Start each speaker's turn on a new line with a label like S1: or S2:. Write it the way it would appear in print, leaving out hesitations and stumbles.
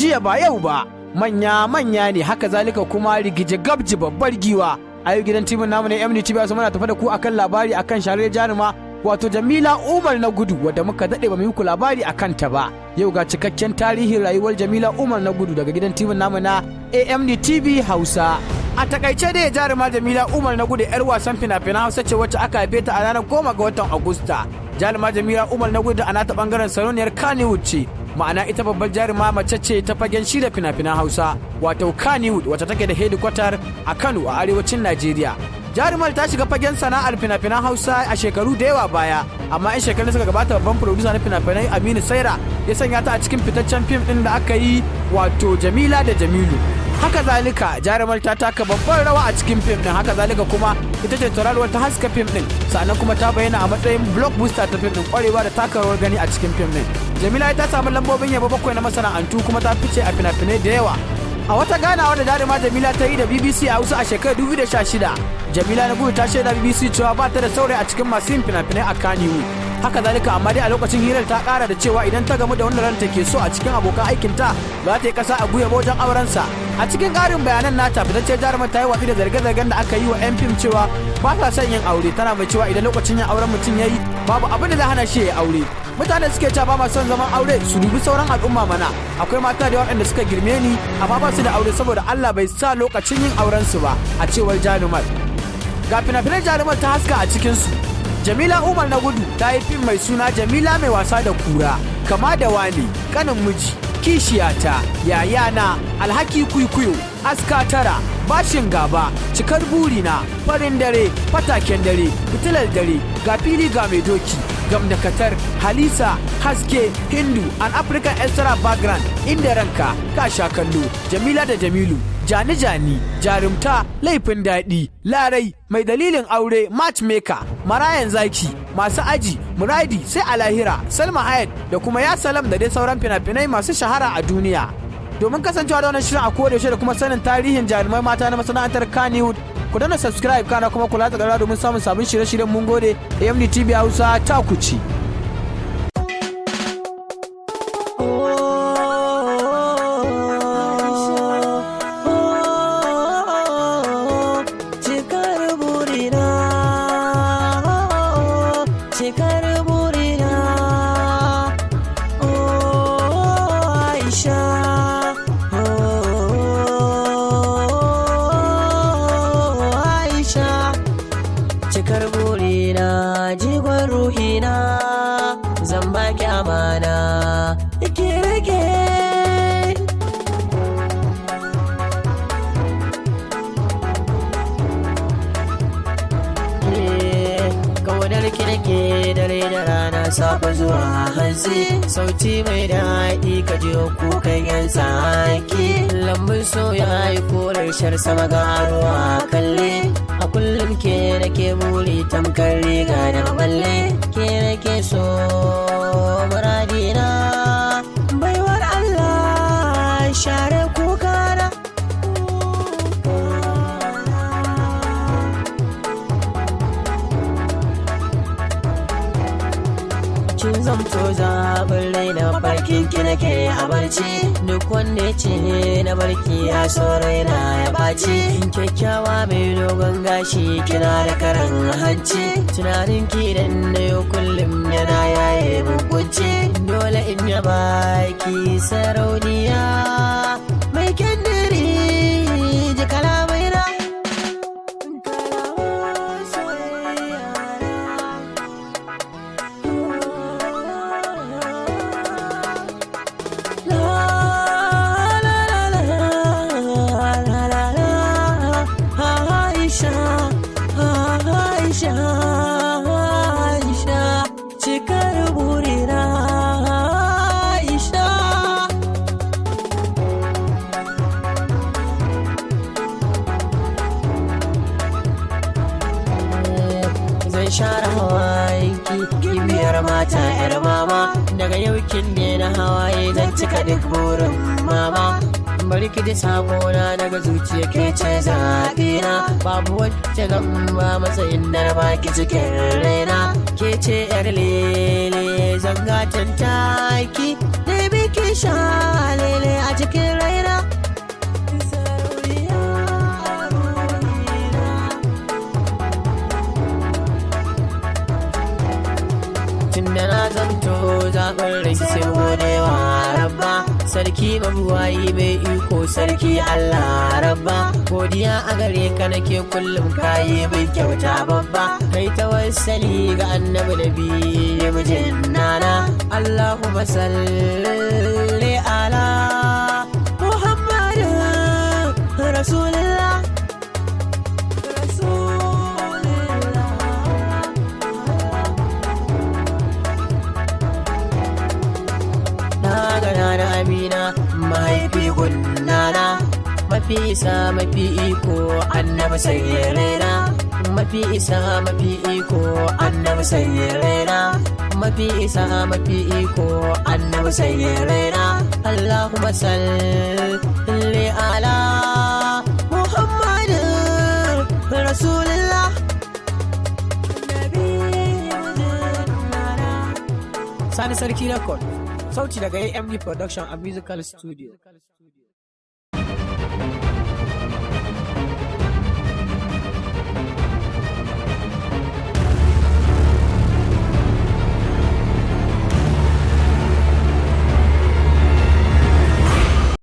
S1: Jiya ba yau ba, manya manya ne, haka zalika kuma rigije gabji babbar giwa. A yau gidan TV namu ne MD TV muna tafi da ku akan labari akan shahararriyar jaruma wato Jamila Umar na Gudu, wadda muka daɗe ba mu yi muku labari akan ta ba. Yau ga cikakken tarihin rayuwar Jamila Umar na Gudu daga gidan TV namu na AMD TV Hausa. A takaice dai, jaruma Jamila Umar na Gudu yar wasan fina-finan Hausa ce wacce aka haife ta a ranar 10 ga watan Agusta. Jaruma Jamila Umar na Gudu a nata bangaren sarauniyar Kannywood ce, ma'ana ita babbar jaruma mace ce ta fagen shirya fina-finan Hausa, wato Kannywood, wacce take da hedikwatar a Kano a arewacin Najeriya. Jarumar ta shiga fagen sana'ar fina-finan Hausa a shekaru da yawa baya, amma in shekarun suka gabata babban producer na fina-finai Aminu Saira ya sanya ta a cikin fitaccen fim din da aka yi, wato Jamila da Jamilu. Haka zalika jarumar ta taka babbar rawa a cikin fim din, haka zalika kuma ita ce tauraruwar ta haska fim din, sannan kuma ta bayyana a matsayin blockbuster ta fim din, kwarewa da taka rawar gani a cikin fim din. Jamila ta samu lambobin yabo bakwai na masana'antu kuma ta fice a fina-finai da yawa. A wata ganawa da jaruma Jamila ta yi da BBC a Hausa a shekarar 2016, Jamila na Gudu ta shaida BBC cewa ba ta da saurayi a cikin masu yin fina-finai a Kannywood. Haka zalika, amma dai a lokacin hirar ta kara da cewa idan ta gamu da wanda ranta ke so a cikin abokan aikinta, za ta yi kasa a gwiwa wajen aurensa. A cikin ƙarin bayanan nata, fitaccen jarumar ta yi watsi da zarge-zargen da aka yi wa 'yan fim cewa ba sa son yin aure, tana mai cewa idan lokacin yin auren mutum ya yi, babu abin da zai hana shi ya aure. Mutane suke cewa ba ma son zaman aure, su dubi sauran al'umma mana. Akwai mata da waɗanda suka girme ni amma ba su da aure saboda Allah bai sa lokacin yin auren su ba, a cewar jarumar. Ga fina-finan jarumar ta haska a cikin su. Jamila Umar na Gudu ta yi fim mai suna Jamila Mai Wasa da Kura, Kama da Wani, Kanin Miji, Kishiyata, Yayana, Alhaki Kuikuyo, Aska Tara, Bashin Gaba, Cikar Burina, Farin Dare, Fataken Dare, Fitilar Dare, Ga Fili Ga Mai Doki, Gamdakatar, Halisa, Haske, Hindu, An African Extra Background, Inda Ranka, Ka Sha Kallo, Jamila da Jamilu, Jani Jani, Jarumta, Laifin Daɗi, Larai, Mai Dalilin Aure, Matchmaker, Marayan Zaki, Masu Aji, Muradi, Sai a Lahira, Salma Hayat da kuma Ya Salam da dai sauran fina-finai masu shahara a duniya. Domin kasancewa da wannan shirin a koda yaushe da kuma sanin tarihin jarumai mata na masana'antar Kannywood, ku danna subscribe kana kuma kula da domin samun sabbin shirye-shiryen. Mun gode. AMD TV Hausa ta ku ci.
S2: Cikar burina, cikar burina, oh Aisha, oh Aisha, cikar burina, jigon ruhina, zan baki amana, ki rike. Kaunar ki nake dare da rana, safe zuwa hantsi, sauti mai daɗi ka ji kukan yan saki, lambun so ya yi korar shar sama ga ruwa kalle, a kullum ke nake buri tamkar riga da maballe, ke nake so muradina, baiwar Allah share kukana. Kin zamto zaɓin raina, bakin ki nake a barci, duk wanda ya ce na barki ya so raina ya ɓaci, kyakkyawa mai dogon gashi kina da karan hanci, tunanin ki idan na yau kullum yana yaye mun kunci, dole in ya baki sarauniya mai kyandiri ji kalamai na kalaman soyayya na. La la la la la la, Aisha, Aisha, Aisha, cikar burina, Aisha. Zan share hawayenki, gimbiyar mata yar mama, daga yau kin na hawaye, zan cika duk burin mama. Bari ki ji sakona daga zuciya, ke ce zaɓina. Babu wacce zan ba matsayin da na baki cikin raina. Ke ce yar lele, zangatan taki da biki sha lele a cikin raina. Sarauniya ruhina. Tunda na zanto zaɓin rai, sai godewa Rabba, sarki mabuwayi mai iko, sarki Allah Rabba. Godiya a gare ka nake kullum, kayi mai kyauta babba. Kai tawassali ga Annabi da biyu mijin nana. Allahumma salli ala Muhammadin Rasulullah, Rasulullah. Na gana na Amina, mahaifi gunnana. Mafi isa, mafi iko, Annabi sanye raina. Mafi isa, mafi iko, Annabi sanye raina. Mafi isa, mafi iko, Annabi sanye raina. Allahumma salli ala Muhammadin Rasulullah.
S1: Sani Sarki Record, sauti daga AMD Production and Musical Studio.